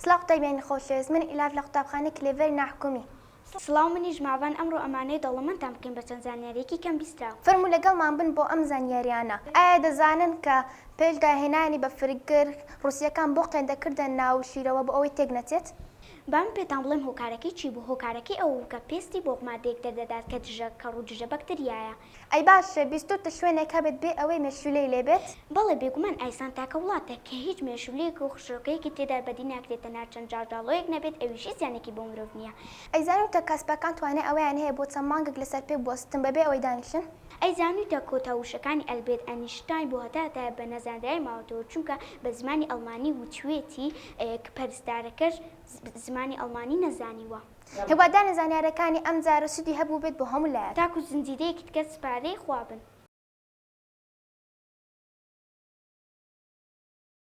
سڵاو قوتابیانی خۆشەویست من ئیلاف لە قوتابخانەی کلێڤەری ناحکومی. سڵاو منیش ماڤان ئەمڕۆ ئەمانەوێ دەوڵەمەندتان بکەین بە چەند زانیاریەکی کەم بیستراو. فەرموو لەگەڵمان بن بۆ ئەم زانیاریانە. ئایا دەزانن کە پێش داهێنانی بەفرگر ڕوسیەکان بۆقیان دەکردە ناو شیرەوە بۆ ئەوەی تێک نەچێت؟ با من پێتان بڵێم هۆکارەکەی چی بوو، هۆکارەکەی ئەوە بوو کە پێستی بۆق مادەیەک دەردەدات کە دژە کەڕ و دژە بەکتریایە. ئەی باشە بیستوتە شوێنێک هەبێت بێ ئەوەی مێشولەی لێ بێت؟ بەڵێ بێگومان ئایسلاند تاکە وڵاتە کە هیچ مێشولەیەک و خشۆکەیەکی تێدا بەدی ناکرێت تەنها چەند جاڵجاڵۆیەک نەبێت ئەویش هیچ زیانێکی بۆ مرۆڤ نییە. ئەی زانیوتە کاسپاکان توانای ئەوەیان هەیە بۆ چەند مانگێک لەسەر پێ بوەستن بەبێ ئەوەی دانیشن؟ ئەی زانیوتە کۆتا وشەکانی ئەلبێرت ئەنیشتاین بۆ هەتا هەتایە بە نەزانراوی ماوەتەوە چونکە بە زمانی ئەڵمانی وتوێتی کە پەرستارەکەش زمانی ئەڵمانی نەزانیوە. هیوادارین زانیارەکانی ئەمجارە سودی هەبووبێت بۆ هەموو لایەک. تاکو زنجیرەیەکی دیکە سپارەی خوا بن.